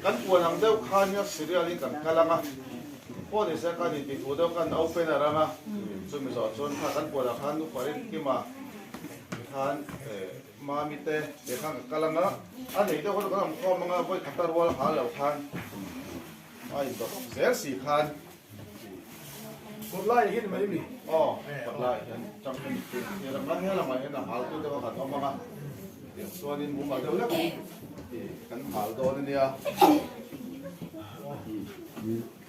Kan puan ang deuh khan hian serial in kan kal ang a, pawh ni se khan in tihfuh deuh khan opener ang a, chumi zawh chuan kha kan puan ah khan nupa rin kima khan Mami te te khan ka kal ang a, a nei deuh khan kan awm khawm ang a, vawi khata rual hal lo khan a indawt zel si khan. Kawt laiah hian mai mi? Aw, kawt laiah hian changkha mittu hi ram ram hian lamah hian a hal tu deuh a kan awm ang a, tiang chuanin mumal deuh lek kan hal dawn a nia.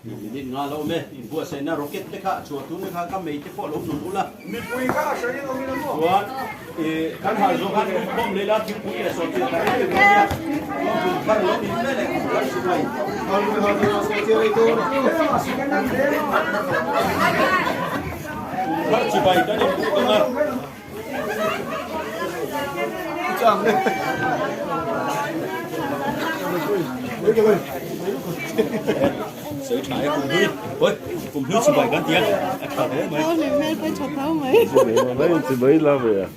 Minute nga lo awm e, inbuatsaihna rocket te kha chhuah tur te kha ka mei te pawh lo nun ula. Mipui kha a hranin awm ila maw? Chuan i kan hal zawh khan kum khawm leh la thingpui leh sawhchiar kan ei ve nia. Chuan kum thar lo nih hle leh kum thar sipai. Kum thar chibai kan inbuk ang a. Soi tha e kum hlui oi kum hlui chibai kan tia a tha hle mai. Chibai la ve a.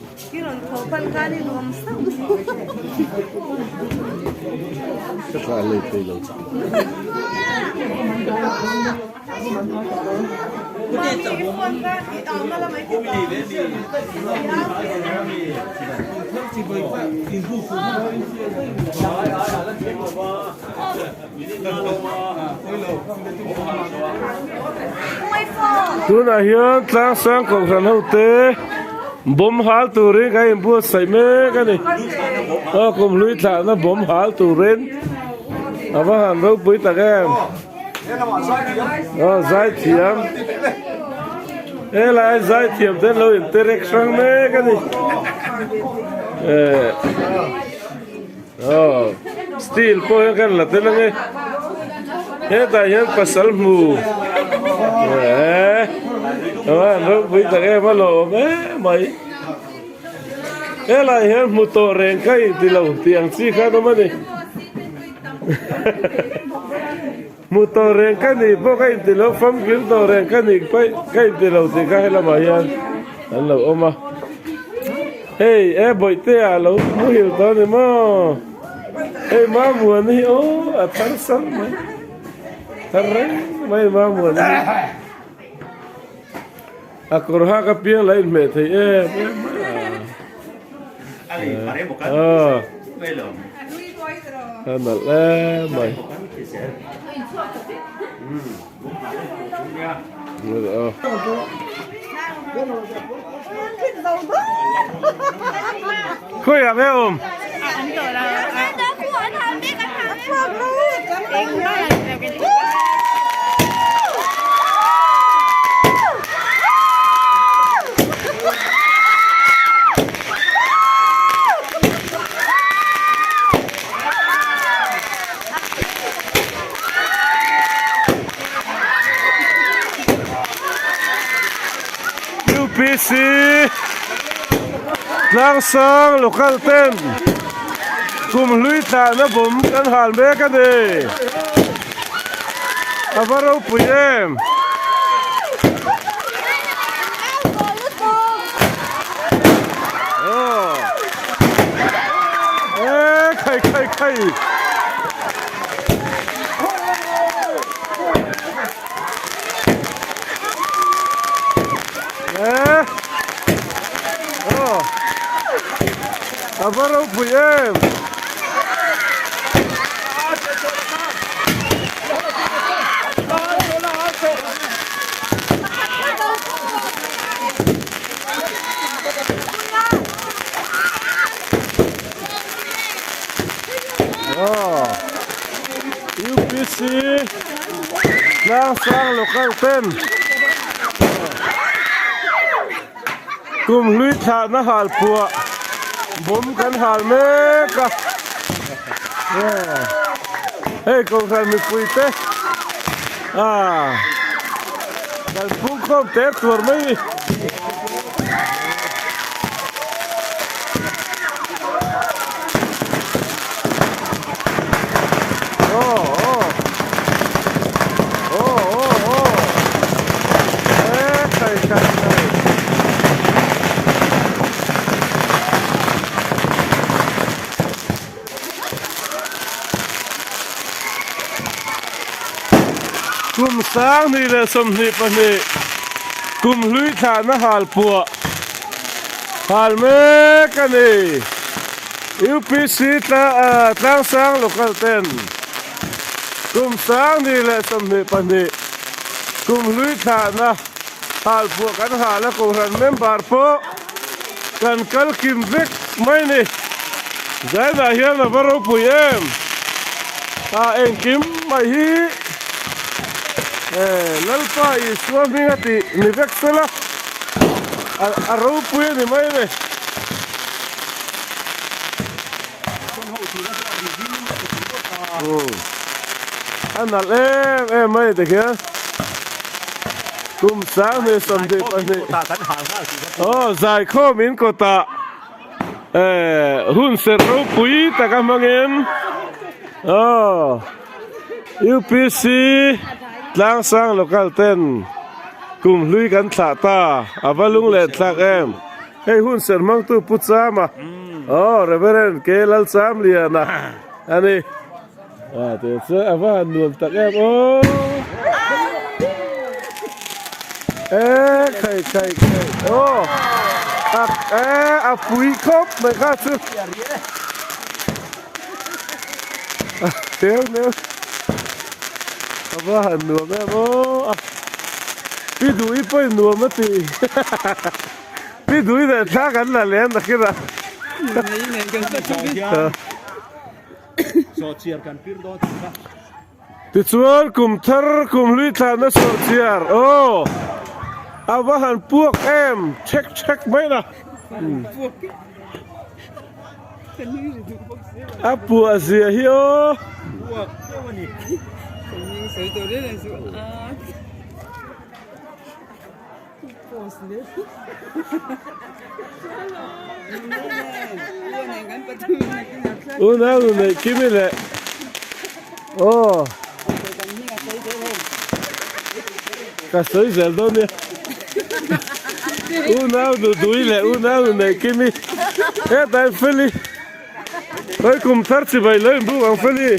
Ka thlah hlei thei lo. Tunah hian tlangsang kohhran ho te bawm hal turin kan inbuatsaih mek a ni. Aw kum hlui thlahna bawm hal turin a va han ropui tak em. Aw zaithiam helai zaithiam te an lo interact hrang mek a ni. Eh aw steel pawh hian kan la tel ange hetah hian pasal hmu eh aw an ropui tak em a lawm em mai helai hian hmu tawh reng ka inti lo tih ang chi khan awm a ni. Hmu tawh reng ka nih pawh ka inti lo, famkim tawh reng ka nih pawh ka inti lo tih kha helamah hian an lo awm a. Hei e Bawihtea a lo muhil tawh a ni maw? Hei Mamuana hi aw a thar sar mai, thar reng mai Mamuana hi. A kawr hak apiang la inhmeh thei em em mai a. Aw. A nalh em mai. Khawiah nge awm? UPC Tlangsang local ten kum hlui thlahna bawm kan hal mek a ni. A va ropui em! Aw! Khai khai khai! Eh! Aw! A va ropui em! UPC Tlangsang local ten Kum hlui thlahna hal phuah bawm kan hal mek a hei kohhran mipui te ah kan phung khawm ter tur mai ni. Kum 2022 kum hlui thlahna hal puah hal mek a ni. UPC Tlangsang Local ten kum 2022 kum hlui thlahna hal puah kan hal a kohhran member pawh kan kal kim vek mai ni. Zainah hian a va ropui em? A engkim mai hi Lalpa Isua hming a tih ni vek sela a ropui a ni mai a ni. A nalh em em mai tikhian kum 2022 aw zaikhawm in kawtah hun serh ropui taka hmangin aw UPC tlangsang local ten kum hlui kan thlah ta a va lung leh thlak em. Hei hun serh hmangtu Pu Chama aw Reverend K Lalchamliana a ni. A tih chu a va han nuam tak em aw. E khai khai khai aw a e a pui khawp mai kha chu. Neu neu a va han nuam em aw. Pi duh i pawhin nuam a ti. Pi dui leh thla kan la lem ta khin a. Tichuan kum thar kum hlui thlanna sawhchiar aw a va han puak em chhek chhek mai la. A puah zia hi aw. Unau nu neih kim i leh aw ka sawi zel dawn nia unau nu dui leh unau nu neih kim i hetah hian feli Hei kum thar chibai lo inbuk ang Feli.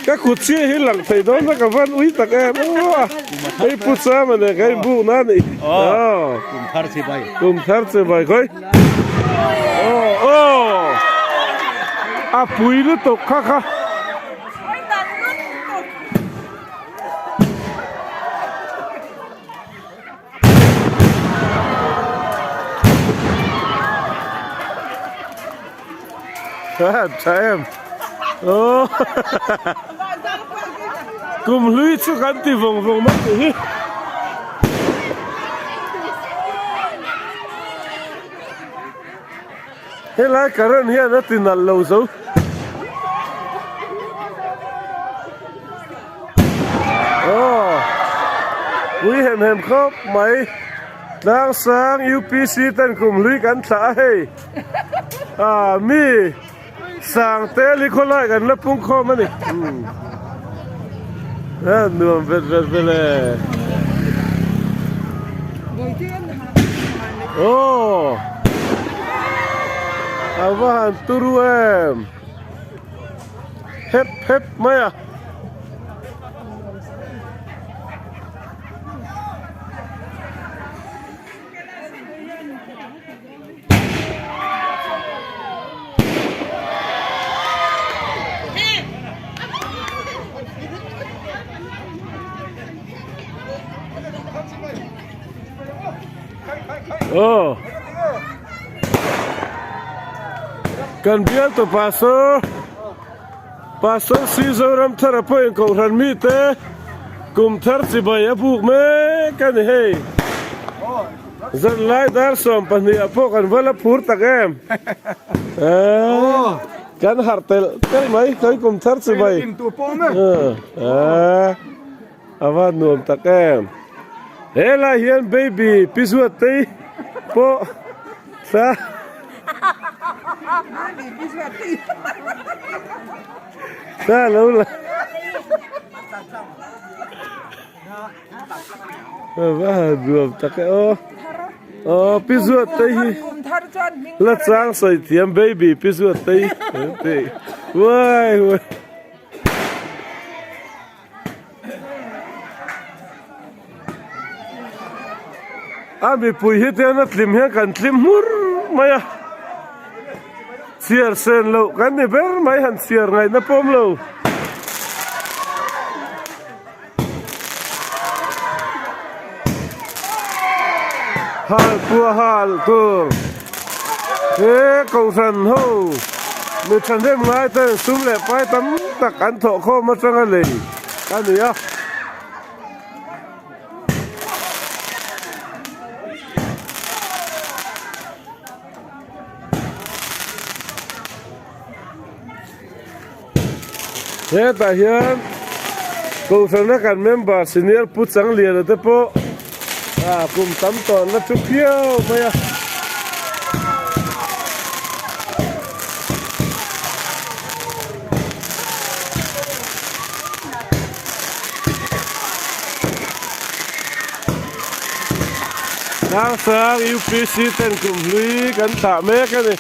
Ka kut chiah hi lang thei dawn a ka van ui tak em aw. Hei pu Chama nen ka inbuk na ni. Aw. Kum thar chibai. Kum thar chibai khawi. Aw aw. A pui lutuk kha kha. Tha em aw kum hlui chu kan ti vawng vawng mai tih hi helai current hian a ti nalh lo zo. Aw pui hem hem khawp mai tlangsang UPC ten kum hlui kan thlah a hei ah mi sang te li khawlai kan la pung khawm a ni a nuam vet vet vel e aw a va han turu em. Hep hep mai a. Aw. Kan bialtu pastor Pastor Sri Zoramthara pawhin Kohhran mite kum thar chibai a buk mek a ni hei. Zanlai dar 12 ah pawh kan va la phur tak em. Kan harh telh telh mai kan kum thar chibai. A va nuam tak em. Helai hian baby pi zuat tei pawh thla thla lo la A va nuam tak e aw. Aw pi zuat tei hi la chang sawi thiam baby pi zuat tei uai uai. A mipui hi te an tlim hian kan tlim hmur mai a, chhiar sen loh kan ni ber mai han chhiar ngaihna pawm lo. Hal pua hal tur he kohhran ho mi thahnem ngai ten sum leh pai tam tak an thawh khawm atanga lei a ni a. Hetah hian Kohhrana kan member senior Pu Changliana te pawh ah kum tam tawh an la thu phiau mai a. Tlangsang UPC ten kum hlui kan thlah mek a ni.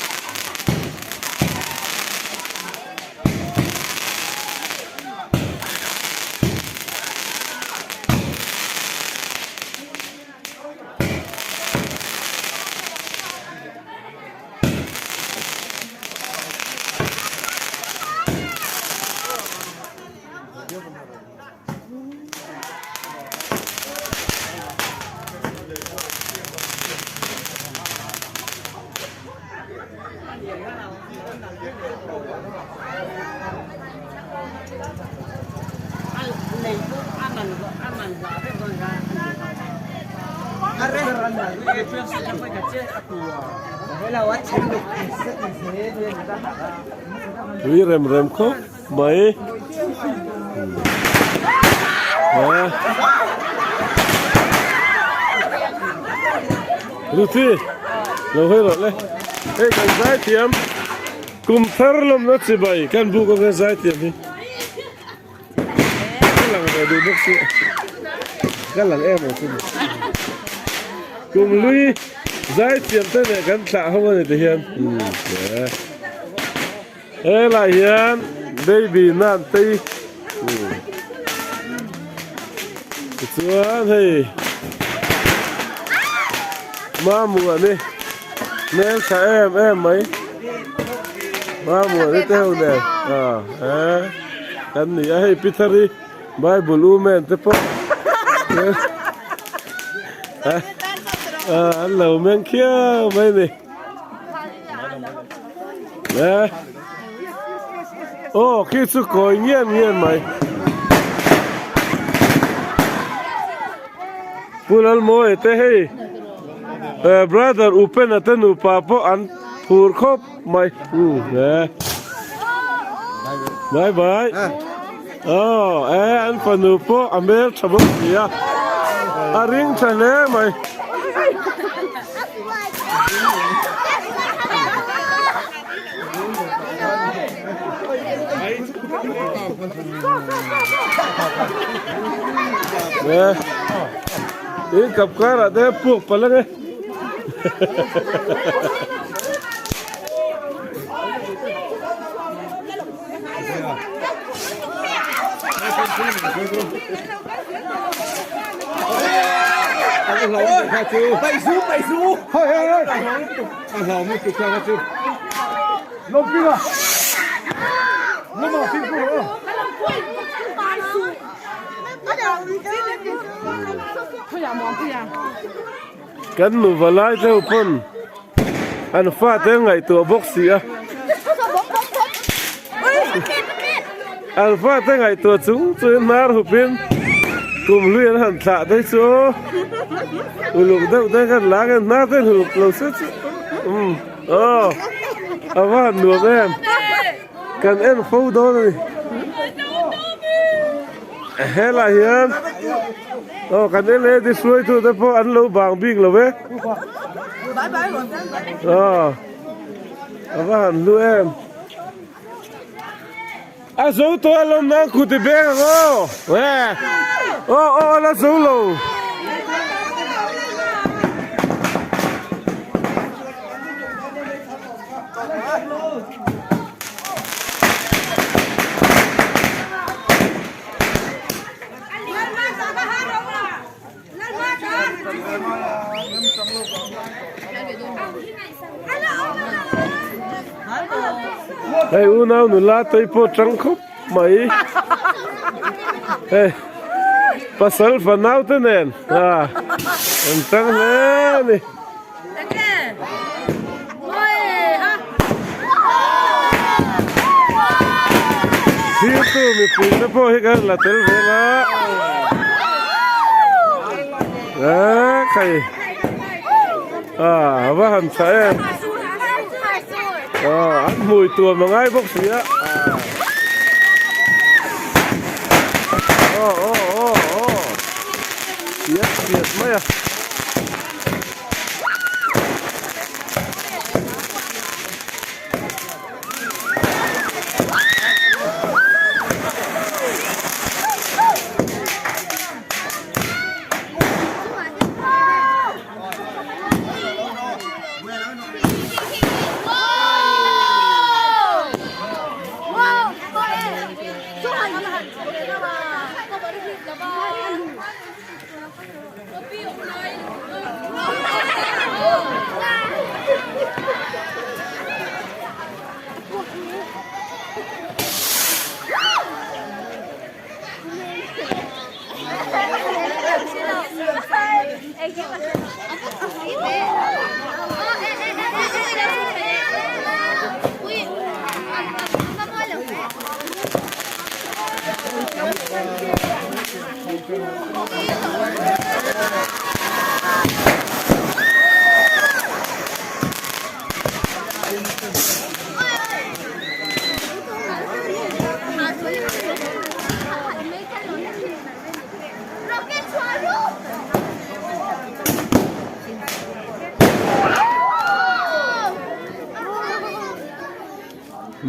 Tui rem rem khawp mai. Ruthi lo hawi rawh le hei kan zai thiam kum thar lawmna chibai kan buk anga zai thiam hi ka lang ve duh bawk si ka lang em ang chu kum lui zai thiam te leh kan thlah ho ani ti hian Helai hian baby nan tei tichuan hei Mamuani hmel tha em em mai Mamuani te ho nen ah eh kan ni a hei Pithari Bible women te pawh ah an lo meng khiau mai a ni. Eh. Oh, khi chu kawi ngian ngian mai. Pu Lalmawi te hei eh brother Upena te nupa pawh an phur khawp mai. Eh. Bye bye. Oh, eh an fanu pawh a hmel tha bawk si a. A ring tha hle mai. Eh. In kap karah te puak palh ange. Kan nuva lai deuh pawn an fate ngaihtuah bawk si a an fate ngaihtuah chung chuan hnar hupin kum hlui an han thlah te chu uluk deuh te khan lang in hnar te hup lo se chu umm aw a va han nuam em kan en fo dawn a ni helai hian aw kan led hruaitu te pawh an lo bang bik lo e aw a va han hlu em a zo tawh alawm nang kut i beng ang aw aw aw la zo lo. Hei unau nula te pawh tang khawp mai. Hei pasal fanau te nen a an tang hle a ni. Thirtu mipui te pawh hi kan la tel ve la. A khai a va han tha em. An hmui tuam a ngai bawk si a. Aw aw aw aw. Piat piat mai a.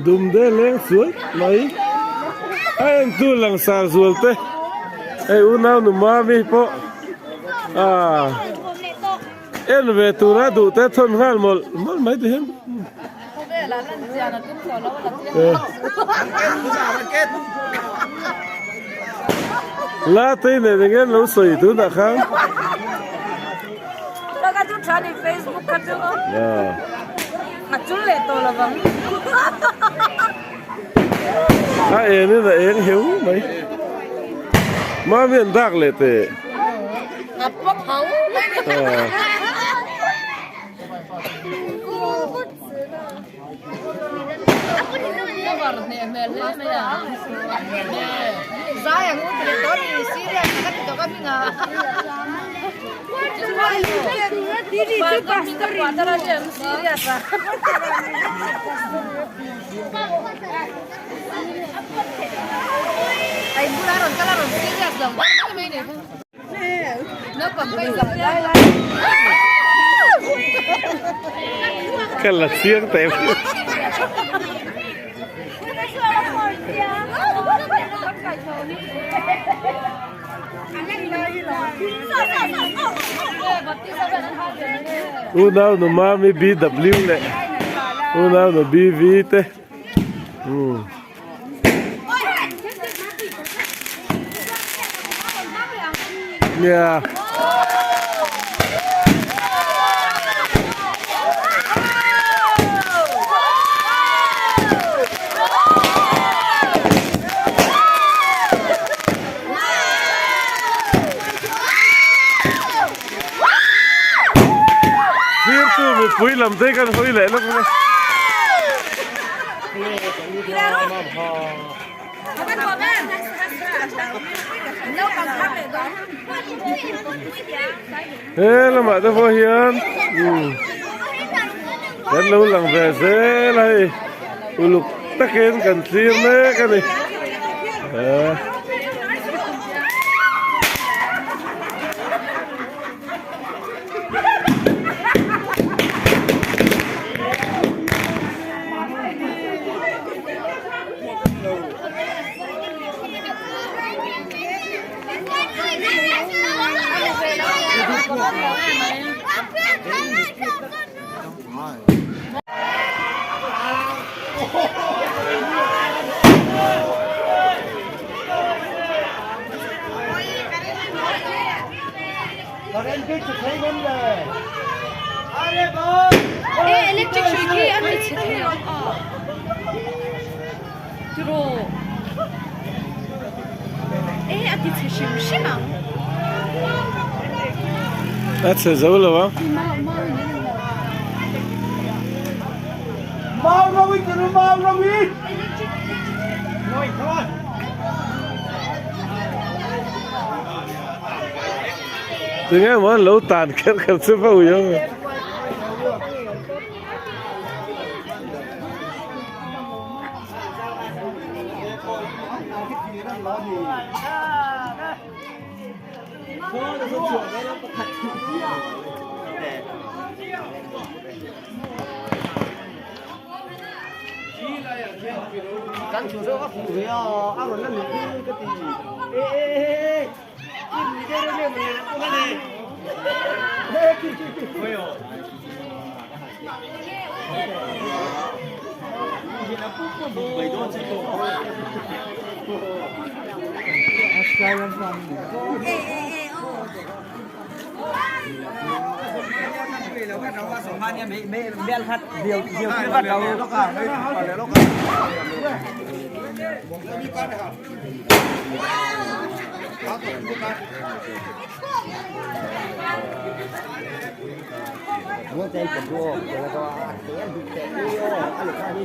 Dum de leng suai mai a entu langsar zual te hei unau nu mami pawh ah en ve tura duh te thawn nghal mawlh mawlh mai ti hian la tei nen eng nge lo sawi tunah khan. A chul leh tawh lo vang. A en in a eng heu mai. Mami an dak leh teh. A pawp hau mai ni. Zai ang u ti leh tawh ni serious ka ti tawh ka hming a. Ka la chiang teh. Unau nu Mami BW leh unau nu BV te umm. Nia. Thirtu mipui lam te kan hawi leh lawk ang a. He lamah te pawh hian kan lo lang ve zel a hei uluk takin kan thlir mek a ni. Tiraw? E a ti chhe hrim hrim ang. A chhe zo lo a. Mau rawi tiraw mau rawi. Tinge maw an lo tan kher kher chu va ui ang e.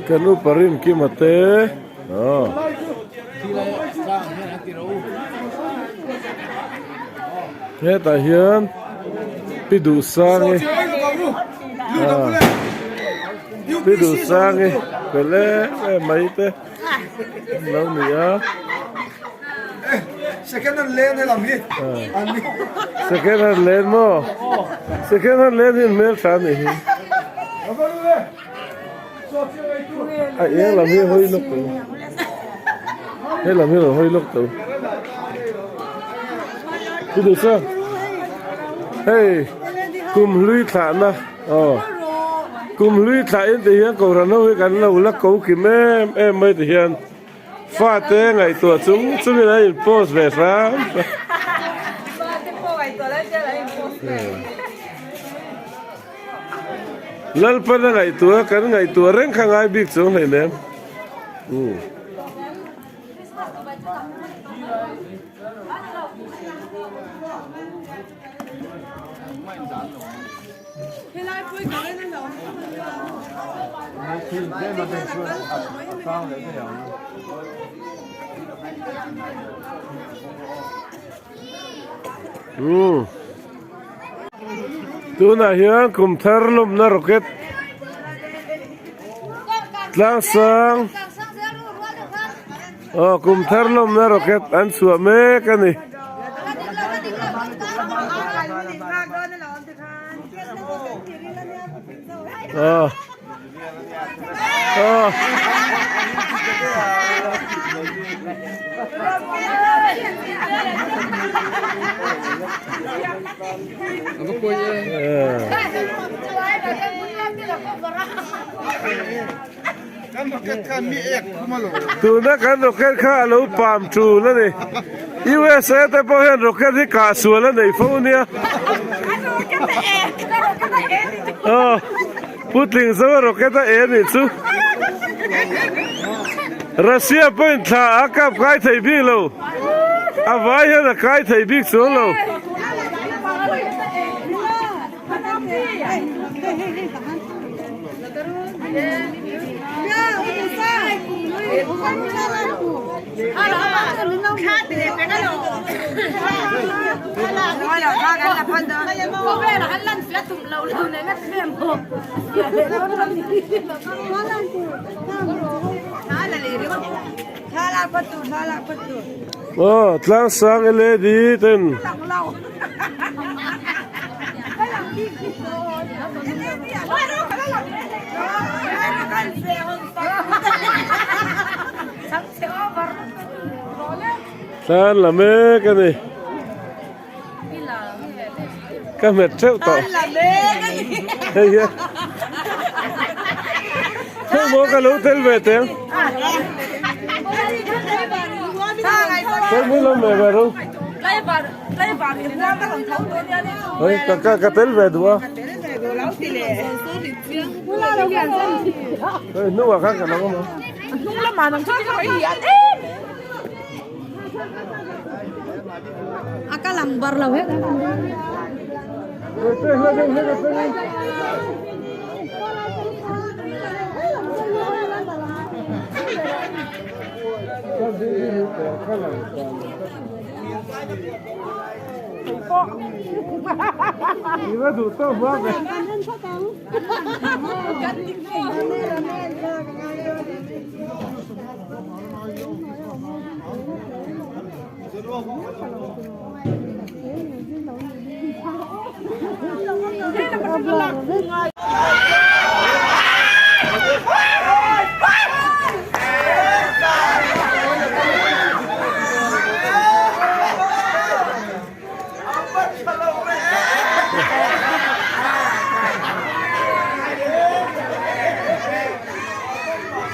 Ka nu parin kima te aw. Hetah hian pi duhsangi pi duhsangi fel em em mai te. Lo ni a. Second hand len he lam hi. Second hand len maw? Second hand len hi hmel tha ni hi. A eng lam hi hawi lawk tawh. He lam hi rawn hawi lawk tawh. Chu duh chuan hei kum hlui thlahna aw. Kum hlui thlah in ti hian Kohhran ho hi kan lo la ko kim em em mai ti hian fate ngaihtuah chung chungin an in post ve hram hram. Lalpan a ngaihtuah kan ngaihtuah reng kha ngai bik chung hleinem. Umm tunah hian kum thar lawmna rocket tlang sang aw kum thar lawmna rocket an chhuah mek a ni. Tuna kan rocket kha a lo pam tul a ni. USA te pawh hian rocket hi kah sual a nei fo nia. Aw putling zo a rocket a e nih chu. Russia pawhin thla a kap kai thei bik lo. A vai hian a kai thei bik chuang lo. Aw tlangsang LED ten. Tlan la mek a ni. Ka hmet theuh tawh. Hei hi. Hei maw ka lo tel ve teng. Hei mi lo me ve ro. Hei ka ka ka tel ve duh a. Hei hnungah khan ka lo awm a. Hnung lamah nang chu thil hi an em. A ka lang bar lo het.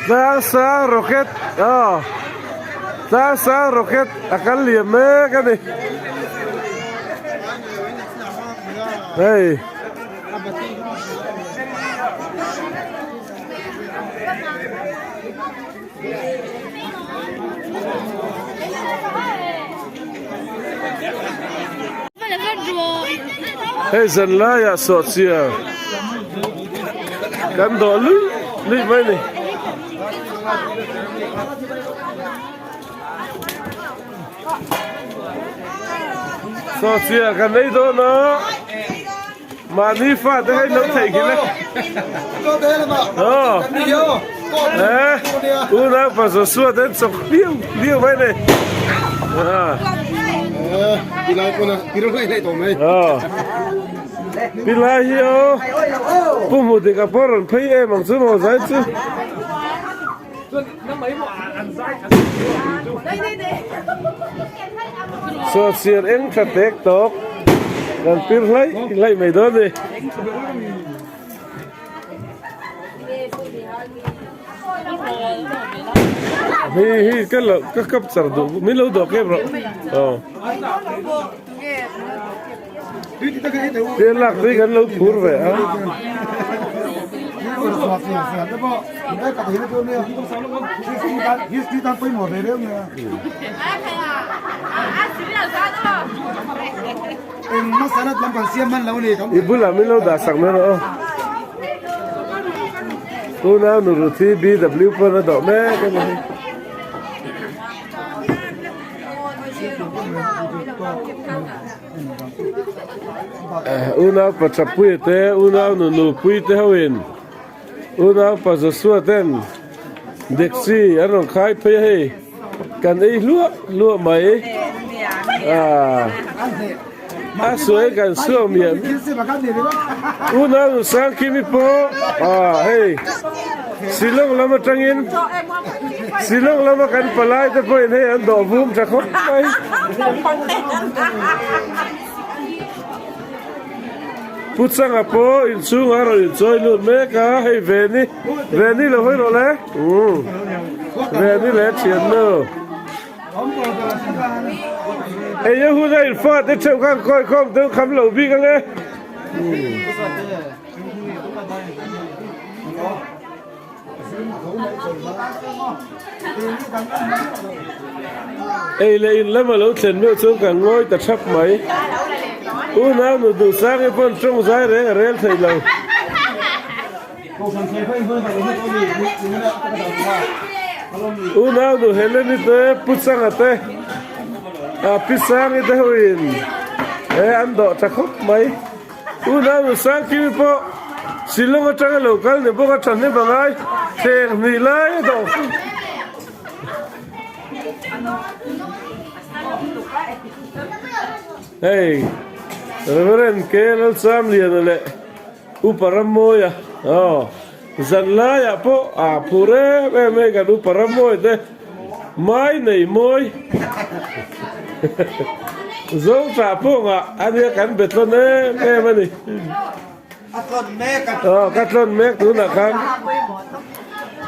Tlang sang rocket aw tlang sang rocket a kal liam mek a ni hei. Hei zan laiah sawhchia kan dawh luih luih mai a ni. Sawhchia kan ei dawn a. Mahni fate hei lo theih nghilh e. Aw. Eh, unau pa Joshua te an chawk liu liu mai nei. Pilai pawh na pir hlai hlai tawh mai. Aw. Pilai hi aw. Pu hmu dik a pawh rawn phei em ang chu maw zai chu. Sawhchiar eng tha tek tawk kan pir hlaih hlaih mai dawn a ni. Hei hi ka lo ka kap char duh min lo dawh kep rawh aw. Te lak tui kan lo phur ve a. I bulah min lo dah sak mai rawh aw. Tuna Nuruthi BW pawn a dawh mek a ni hi. Unau pa Chapuia te, unau Nunu Pui te hoin unau pa Joshua ten Dexi an rawn khai phei a hei, kan ei hluah hluah mai. A suai kan suak miah unau nu Sangkimi pawh hei Shillong lam atangin Shillong lama kan palai te pawhin hei an dawh vum tha khawp mai. Pu Changa pawh inchhungah a rawn inchawi lut mek a, hei Veni, Veni lo hawi rawh le, umm Veni leh thiannu. Ei a hun a in fate theuh khan kawi khawm deuh kham lo bik ang e. Ei leh in lama lo thlen meuh chuan kan ngawi ta thap mai. Unau nu duh sang hi pawn tawng zai reng a rel thei lo. Unau nu Heleni te Pu Changa te Pi Sangi te hoin he an dawh tha khawp mai. Unau nu Sangkimi pawh Shillong atanga lo kal ni bawk a thahnem a ngai thleng hnih lai a dawh. Hei Reverend K Lalchamliana leh Upa Rammawia aw zan laiah pawh a phur em em hei kan Upa Rammawia te mai nei mawi zo tah pawh ngah a nia kan be tlawn em em a ni. A tlawn mek a. Aw ka tlawn mek tunah khan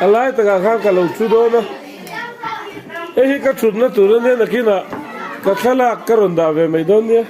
a lai takah khan ka lo thu dawn a hei hi ka thutna tur ania nakinah ka thlalak ka rawn dah ve mai dawn nia.